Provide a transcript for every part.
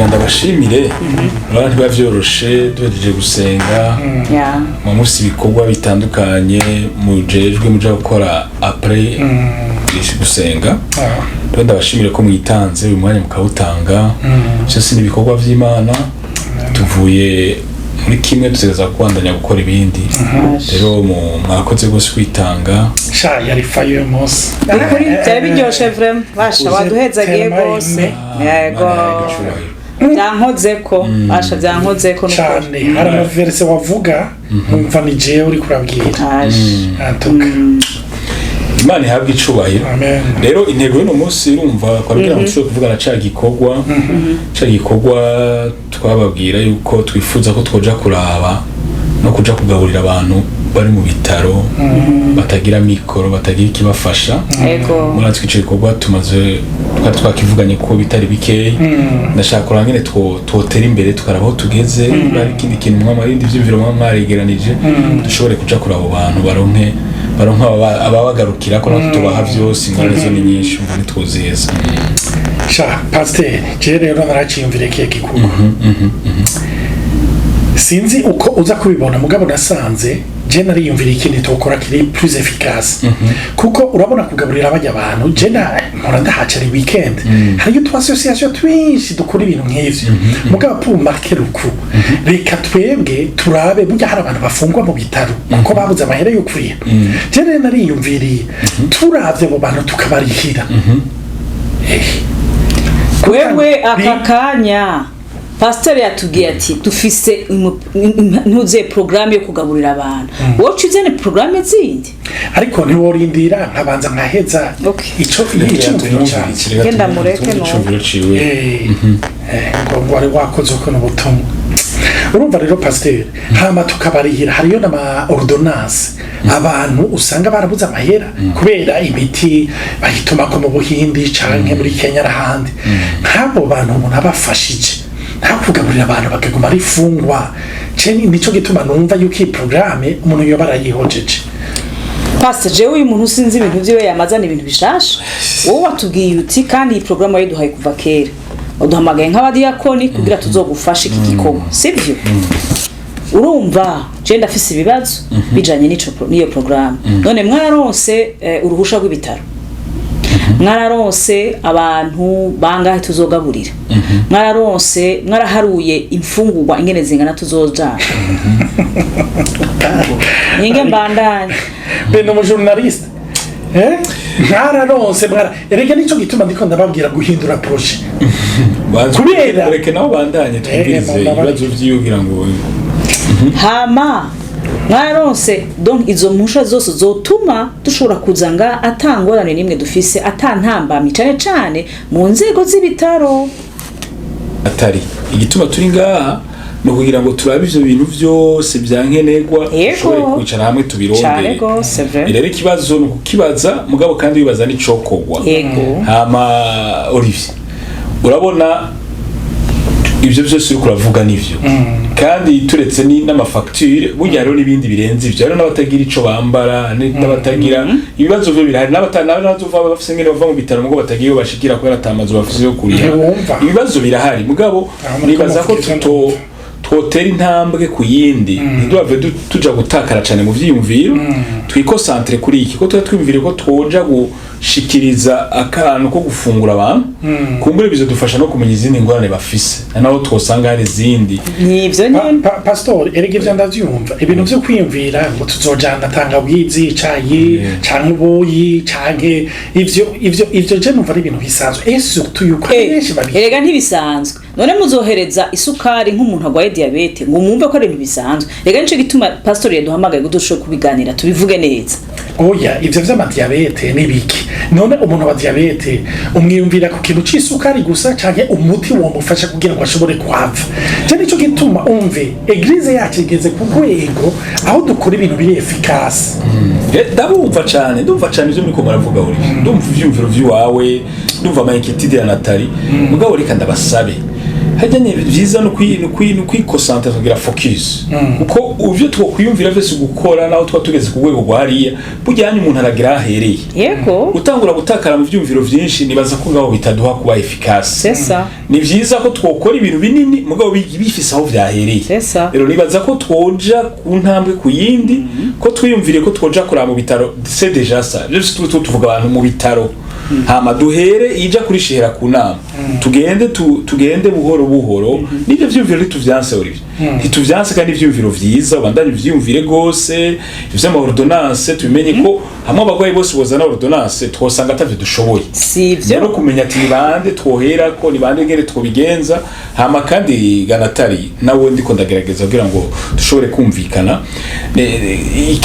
Nagira ndabashimire. Urabona ntibiba vyoroshe duhejeje gusenga, mu munsi ibikorwa bitandukanye mujejwe muja gukora après gusenga. Rero ndabashimire ko mwitanze uyu mwanya mukawutanga. Byose ni ibikorwa vy'Imana. Tuvuye muri kimwe, dutegereza kubandanya gukora ibindi. Rero mwakoze rwose kwitanga. Sha, yari fayo uyu munsi. Ukuri byari biryoshe vraiment, basha. Uze Waduhezagiye tellement rwose. aimé. Yego. Imana yawe icubahiro. Byankozeko, basha, byankozeko nukuri. Cane, hari ama versets wavuga nkumva ni jewe uri kurabwira. Asha. Antuka. Imana ihabwe icubahiro. Amen. Rero intego y'uno munsi, urumva, kwabwira ngo dushobore kuvugana ca gikorwa twababwira yuko twifuza ko twoja kuraba no kuja kugaburira abantu bari mu bitaro, batagira mikoro, batagira ikibafasha. Murazi ko ico gikorwa tumaze, twari twakivuganye ko bitari bikeyi. Ndashaka kuraba ngene twotera imbere, tukaraba aho tugeze. Niba hari ikindi kintu mwama, ibindi vyiyumviro mwaba mwaregeranije, dushobore kuja kuraba abo bantu, baronke ababagarukira, ko natwe tubaha vyose. Ingorane zo ni nyinshi, umva ntitwoziheza. Sha pasiteri, jewe rero naraciyumvira ikihe gikorwa. Sinzi uko uza kubibona, mugabo nasanze je nariyumvira ikindi tokora kiri plus efficace, kuko urabona kugaburira bajya abantu, je na mpora ndahaca ari weekend, hariyo utu association twinshi dukora ibintu nk'ivyo. Mugabo pour marquer le coup, reka twebwe turabe. Burya hari abantu bafungwa mu bitaro kuko babuze amahera yo kuriha. Je rero nariyumviriye, turavye abo bantu tukabarihira. Wewe aka kanya pasiteri yatubwiye ati dufise ntuze porogaramu yo kugaburira abantu, wowe uca uzane porogaramu zindi. Ariko ntiworindira nkabanza nkaheza ico icumviro canje? Genda mureke numve. Icumviro ciwe. Ngo wari wakoze uko n'ubutumwa. Urumva rero pasiteri, hama tukabarihira. Hariyo n'ama ordonnance, abantu usanga barabuze amahera kubera imiti bayitumako mu Buhindi canke muri Kenya n'ahandi. Nk'abo bantu umuntu abafashije, nta kugaburira abantu bakaguma ari ifungwa. Ce nico gituma numva yuko iyi programme umuntu yoba arayihojeje. Pasiteri, jewe uyu muntu sinzi ibintu vyiwe, yamazana ibintu bishasha. Wowe watubwiye uti, kandi iyi porogaramu wayiduhaye kuva kera, waduhamagaye nk'abadiyakoni kugira tuzogufashe iki gikorwa, sibyo? Urumva je ndafise ibibazo bijanye n'iyo porogaramu. None mwararonse uruhusha rw'ibitaro? Mwararonse abantu bangahe tuzogaburira? Mwararonse, mwaraharuye imfungurwa ingene zingana tuzojana? Ninge mbandanye. Bene umu journaliste, mwararonse, mwara erega nico gituma ndiko ndababwira guhindura projet. Reke nabo bandanye, twumvirize ibibazo vyiwe kugira ngo Hama mwararonse donc izo mpusha zose zotuma dushobora kuza nga ata ngorane n'imwe dufise, ata ntambamyi, cane cane mu nzego z'ibitaro? Atari igituma turi ngaha ni ukugira ngo turabe ivyo bintu vyose vya nkenerwa, dushobore kwicara hamwe Cane tubirondere. gose vrai. Rero ikibazo ni ukukibaza, mugabo kandi wibaza n'icokorwa. Hama Olivier, urabona ibyo byose uriko uravuga nivyo, kandi turetse n'ama factures, burya hariho n'ibindi birenze ivyo. Hariho n'abatagira ico bambara, n'abatagira ibibazo vyo birahari, n'abazova bafise ngene bava mu bitaro mugo batagira iyo bashikira kubera ata mazu bafise yo kuriha. Ntiwumva. Ibibazo birahari, mugabo Aho muriko nibaza ko muvuga ivyo tuto ndumva. twotera intambwe ku yindi, ntiduhave tuja gutakara cane mu vyiyumviro. Twi concentre kuri iki, ko tuba twiyumvire ko twoja gushikiriza akantu ko gufungura abantu. Kumbura bizodufasha no kumenya izindi ngorane bafise, naho twosanga hari izindi. Nivyo nyene. Pastor, erega ivyo ndavyumva, ibintu vyo kwiyumvira ngo tuzojana tangawizi, icayi canke ubuyi canke ivyo, je numva ari ibintu bisanzwe, et surtout yuko ari benshi babi Erega ntibisanzwe. None muzohereza isukari nk'umuntu arwaye diyabete ngo mwumve ko ari ibintu bisanzwe? Rega nico gituma pastori yaduhamagaye ngo dushobore kubiganira, tubivuge neza. Oya, ivyo vy'amadiyabete n'ibiki? None umuntu wa diyabete umwiyumvira ku kintu c'isukari gusa, canke umuti womufasha kugira ngo ashobore kuhava? Je nico gituma umve église yacu igeze ku rwego aho dukora ibintu biri efficace. Ndabumva cane, ndumva cane ivyo muriko muravuga. Olivier, ndumva ivyiyumviro vy'iwawe, ndumva ama inquiétudes ya Nathalie, mugabo reka ndabasabe. Hajya ni byiza no kwikosanta, tukagira focus, kuko uvyo twokwiyumvira vyose gukora, naho tuba tugeze ku rwego rwa hariya, burya hanya umuntu aragira aho ahereye. Gutangura gutakara mu vyumviro vyinshi, nibaza ko ngaho bitaduha kuba efficace. C'est ça. Ni vyiza ko twokora ibintu binini, mugabo bifise aho vyahereye. C'est ça. Rero nibaza ko twoja ku ntambwe ku yindi, ko twiyumviriye ko twoja kuraba mu bitaro, c'est déjà ça. Byose tuvuga abantu mu bitaro, hama duhere ija kuri shihera ku nama, tugende tugende buhoro buhoro. Nibyo vyumviro ntituvyanse, Olivier, ntituvyanse, kandi ivyumviro vyiza, ubandanye uvyiyumvire gose. Ivy'ama ordonnance, tubimenye ko hamwe abagwayi bose bozana ordonnance, twosanga atavyo dushoboye. Si ivyo. Rero kumenya ati ni bande twohera ko, ni bande ngere twobigenza. Hama kandi ganatari nawe ndiko ndagerageza kugira ngo dushobore kumvikana.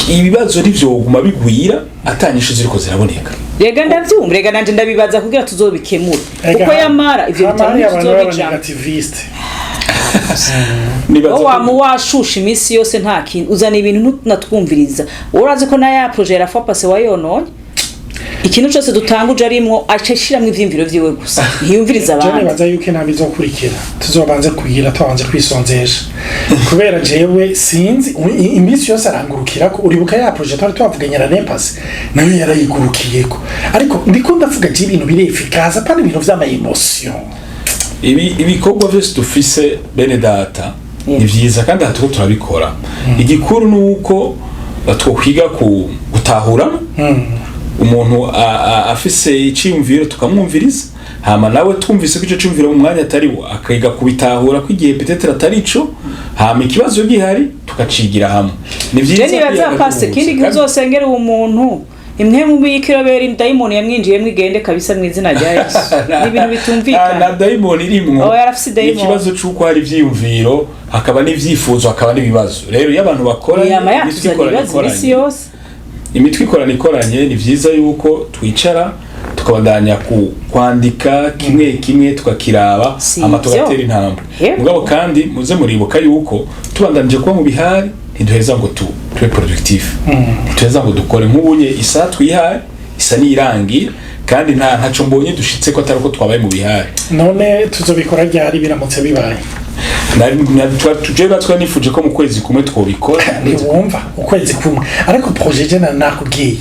Ibibazo ntivyoguma bigwira atanyishu ziriko ziraboneka. Rega ndavyumva, rega nanje ndabibaza kugira tuzobikemure, kuko yamara ivyo bitaro Hama hariyo abantu ntituzobijamwo. b'aba négativiste. Nibaza Wowe ko- wama washusha iminsi yose, nta kintu uzana, ibintu ntunatwumviriza. Wowe urazi ko na ya projet la fois passée wayononye. Ikintu cyose dutanguje arimwo, aca ashiramwo ivyiyumviro vyiwe gusa, ntiyumviriza Je abandi. nibaza yuko inama izokurikira tuzobanze kugira, tubanze kwisonzesha, kubera jewe sinzi iminsi yose arangurukirako. Uribuka ya projet twari twavuganye na Nepasi, nayo yarayigurukiyeko, ariko ndiko ndavuga je ibintu biri efficace, apana ibintu vy'ama émotion. Ibikorwa vyose dufise, bene data, ni vyiza, kandi aha turiko turabikora. Igikuru ni uko twokwiga ku gutahurana. Umuntu afise iciyumviro, tukamwumviriza, hama nawe twumvise ko ico ciyumviro mu mwanya atari wo, akiga kubitahura ko igihe peut-être atari ico, hama ikibazo gihari tukacigira hamwe. Ni vyiza Je nibaza, kwiyaga pasi duhuza. ikindi gihe uzosengera uwo muntu, imwe mu biyikirobera dayimoni yamwinjiyemo igende kabisa mu izina rya Yesu. Ni ibintu bitumvikana. Na dayimoni irimwo. Oh, yarafise dayimoni. Ikibazo c'uko hari ivyiyumviro, hakaba n'ivyifuzo, hakaba n'ibibazo. Rero iyo abantu bakora Yama yatuzana ibibazo iminsi yose. Imitwe ikorana ikoranye, ni vyiza yuko twicara tukabandanya ku kwandika kimwe kimwe, tukakiraba, Si hama ivyo. tugatera intambwe. Mugabo kandi muze muribuka yuko tubandanije kuba mu bihari, ntiduheza ngo tube productif, ntituheza ngo dukore. Nk'ubunye isaha twihaye isa n'irangira, kandi ntaco mbonye dushitse ko atari uko twabaye mu bihari. None tuzobikora ryari biramutse bibaye? Tuje batwa nifuje ko mu kwezi kumwe twobikora. Ntiwumva, ukwezi kumwe, ariko projet je nakubwiye,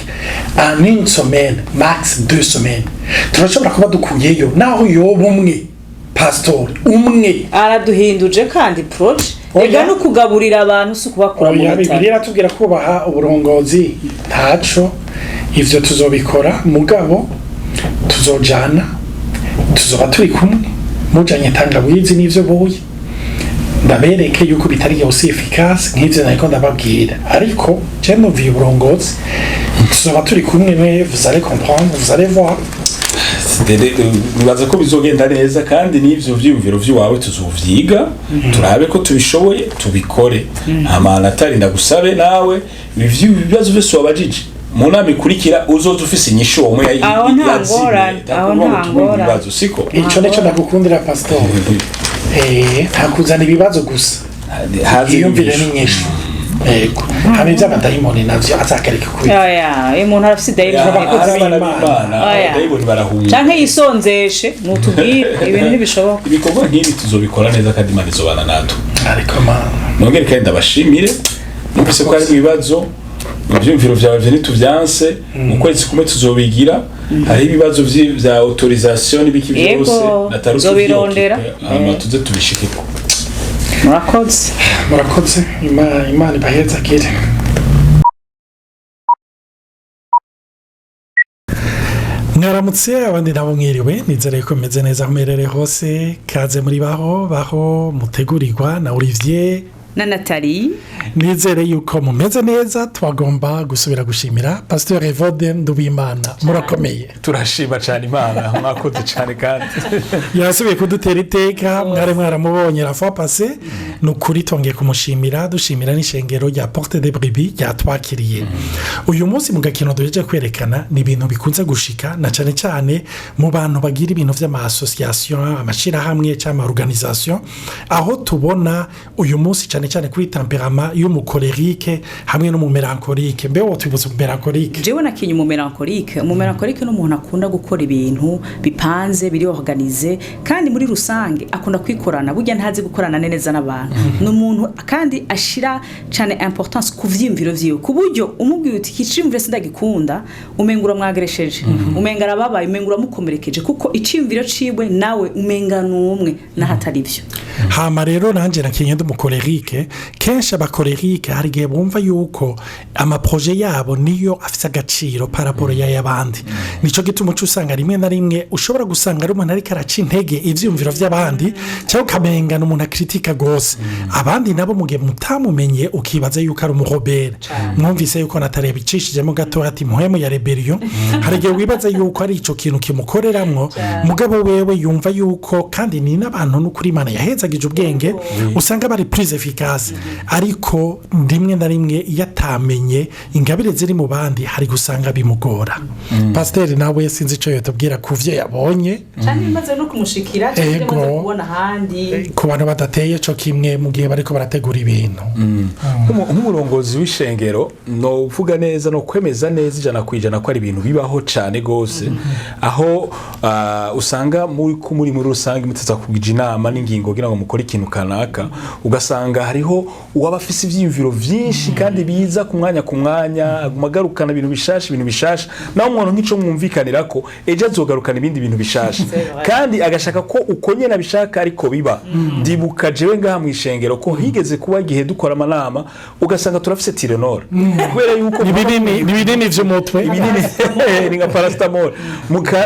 en une semaine, max 2 semaines, turashobora kuba dukuyeyo, naho yoba umwe, pastor umwe. Araduhinduje kandi projet. Oya. Ega no kugaburira abantu si ukubakura mu Oya, bitaro. Bibiliya iratubwira kubaha uburongozi. Ntaco, ivyo tuzobikora, mugabo tuzojana, tuzoba turi kumwe, mujanye tangawizi n'ivyo buye, ndabereke yuko bitari aussi efficace nk'ivyo nariko ndababwira. Ariko je numviye uburongozi, tuzoba turi kumwe, mais vous allez comprendre, vous allez voir. Nibaza ko bizogenda neza, kandi n'ivyo vyiyumviro vy'iwawe tuzovyiga, turabe ko tubishoboye, tubikore. Hama Natali, ndagusabe nawe ibi bibazo vyose wabajije, mu nama ikurikira uzoza ufise inyishu uwo umwe. Aho nta ngorane, aho nta ngorane. Ibibazo siko. Ico nico ndagukundira, pastor, ntakuzana ibibazo gusa. Haze yiyumvire inyishu. N'inyishu, yego. Hama ivy'abadayimoni navyo azakareka kubi. Oya, uyu muntu arafise dayimoni. Abakozi Ari abana b'Imana. b'Imana, Oya. abadayimoni barahunga. Canke yisonzeshe, nutubwire, ibintu ntibishoboka. Ibikorwa nk'ibi tuzobikora neza, kandi Imana izobana natwe. Ariko mana. Nongere kandi ndabashimire. Numvise ko hari ibibazo mu vyumviro vyawe, vyo ntituvyanse, mu kwezi kumwe tuzobigira. Hariho ibibazo vya autorisation n'ibiki Yego, vyose natari. nzobirondera. Hama tuze tubishikeko. Murakoze. Murakoze. Imana ibahezagire. Mwaramutse, abandi nabo mwiriwe. Nizere ko meze neza aho muherereye hose. Kaze muri Baho Baho, mutegurirwa na Olivier na Nathalie. Nizere yuko mumeze neza. Twagomba gusubira gushimira Pasteur Evode Nduwimana. Murakomeye? Turashima cyane Imana, mwakoze cyane kandi. Yasubiye kudutera iteka. Mwari mwaramubonye la fois passée. Ni ukuri twongeye kumushimira, dushimira n'ishengero rya Porte de Brebis ryatwakiriye uyu munsi. Mu gakino duheje kwerekana, ni ibintu bikunze gushika na cyane cyane mu bantu bagira ibintu vy'ama association, amashyirahamwe cyangwa ama organisation, aho tubona uyu munsi cyane. cyane cyane kuri tempérament y'umu colérique hamwe n'umu mélancolique. Mbe wotwibutsa umu mélancolique? Jewe nakinye umu mélancolique. Umu mélancolique ni umuntu akunda gukora ibintu bipanze, biri organisé, kandi muri rusange akunda kwikorana. Burya ntazi gukorana neza n'abantu. Ni umuntu kandi ashira cyane importance ku vyiyumviro vyiwe, ku buryo umubwiye uti: "Iki ciyumviro sindagikunda", umenga uramwageresheje, umenga arababaye, umenga uramukomerekeje, kuko iciyumviro ciwe nawe umenga ni umwe n'ahatari byo. Hama rero nanjye nakinye ndi umu colérique. Kenshi aba colériques hari igihe bumva yuko ama projets yabo niyo afite agaciro par rapport y'ay'abandi. Nicyo gituma uca usanga rimwe na rimwe ushobora gusanga ari umuntu ariko araca intege ibyiyumviro by'abandi, cyangwa ukamenga ni umuntu akritika rwose abandi. Nabo mu gihe mutamumenye ukibaza yuko ari umu rebelle. Mwumvise yuko natareba icishijemo gato ati muhemu ya rébellion. Hari igihe wibaza yuko ari icyo kintu kimukoreramwo, mugabo wewe yumva yuko kandi ni n'abantu n'ukuri Imana yahezagije ubwenge, usanga bari plus efficace. Ariko rimwe na rimwe iyo atamenye ingabire ziri mu bandi, hari gusanga bimugora. Pasiteri nawe sinzi icyo yatubwira ku byo yabonye. Cyane bimaze no kumushikira, cyangwa bimaze kubona ahandi. Ku bantu badateye cyo kimwe mu gihe bariko barategura ibintu. Nk'umurongozi w'ishengero, no uvuga neza no kwemeza neza 100% ko ari ibintu bibaho cyane rwose, aho usanga muri rusange muteza kugira inama n'ingingo kugira ngo mukore ikintu kanaka, ugasanga hariho uwaba afise ivyiyumviro vyinshi kandi biza ku mwanya ku mwanya, aguma agarukana ibintu bishasha, ibintu bishasha. Naho umuntu nk'ico mwumvikanira ko ejo azogarukana ibindi bintu bishasha, kandi agashaka ko uko nyene abishaka ariko biba. Ndibuka jewe ngaha mu ishengero ko higeze kuba igihe dukora amanama, ugasanga turafise Tylenol, kubera yuko ni binini, ni binini vy'umutwe. Ibinini ni nka paracétamol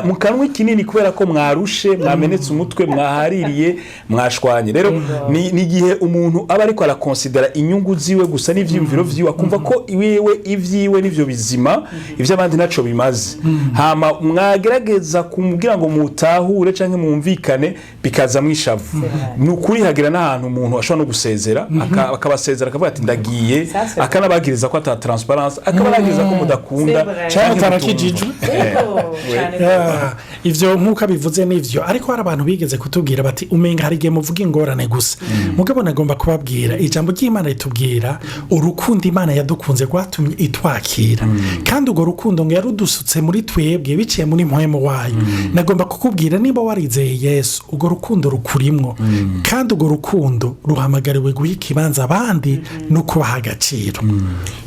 mu kanwa ikinini, kubera ko mwarushe, mwamenetse umutwe, mwahaririye, mwashwanye. Rero ni igihe umuntu aba ariko arakonsidera inyungu ziwe gusa n'ivyiyumviro vyiwe, akumva ko iwiwe ivyiwe nivyo bizima, ivy'abandi ntaco bimaze. Hama mwagerageza kumubwira ngo mutahure canke mwumvikane, bikaza mwishavu. Ni ukuri hagera n'ahantu umuntu ashobora no gusezera, akabasezera, akavuga ati: "Ndagiye." Ça, c'est Akanabagiriza ko ata transparence, akabaragiriza ko mudakunda C'est vrai. canke Mutarakijijwe. mutumva. Cyane. Ah, ivyo nk'uko abivuze nivyo, ariko hari abantu bigeze kutubwira bati: "Umenga hari igihe muvuga ingorane gusa." Mugabo nagomba kubabwira ijambo ry'Imana ritubwira urukundo Imana yadukunze rwatumye itwakira, kandi urwo rukundo ngo yarudusutse muri twebwe biciye muri mpwemu wayo. Nagomba kukubwira, niba warizeye Yesu, urwo rukundo rukurimwo, kandi urwo rukundo ruhamagariwe guha ikibanza abandi no kubaha agaciro.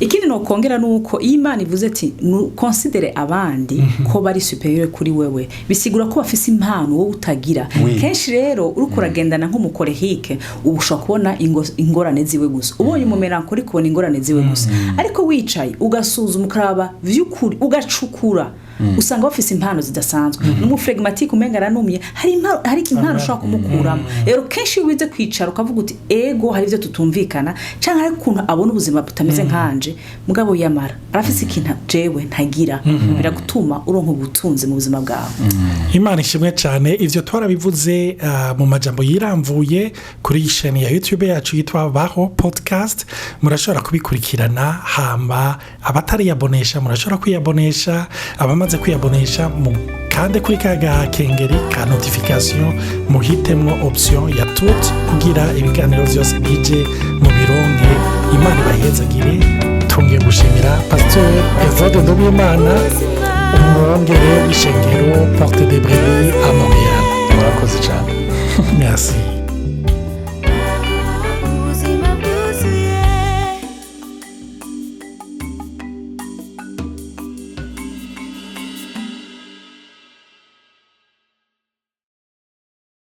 Ikindi nokongera ni uko iyo Imana ivuze ati: "Considère abandi ko bari supérieur kuri wewe", bisigura ko bafise impano wowe utagira. Kenshi rero uriko uragendana nk'umu colérique, uba ushobora kubona ingorane ziwe gusa. Ubonye umu mélancolique, kubona ingorane ziwe gusa. Ariko wicaye ugasuzuma, ukaraba vy'ukuri, ugacukura, usanga bafise impano zidasanzwe. N'umu flegmatique umenga aranumye, hari impano ushobora kumukuramo. Rero kenshi iyo wize kwicara ukavuga uti: "Ego, hari ibyo tutumvikana, cyangwa hari ukuntu abona ubuzima butameze nkanje, mugabo yamara arafise ikintu jewe ntagira", biragutuma uronka ubutunzi mu buzima bwawe. Imana ishimwe cyane. Ibyo twarabivuze mu majambo yiramvuye kuri iyi chaîne ya YouTube yacu yitwa Baho Podcast. Murashobora kubikurikirana. Hamba abatariyabonesha murashobora kwiyabonesha, abamaze kwiyabonesha mu kande kuri ka gakengeri ka notification, muhitemwo option ya toutes kugira ibiganiro byose bije mu bironke. Imana ibahezagire. Tungiye gushimira Pasteur Evode Nduwimana, umwungere w'ishengero Porte de Brebis à Montréal. Murakoze cyane. Merci.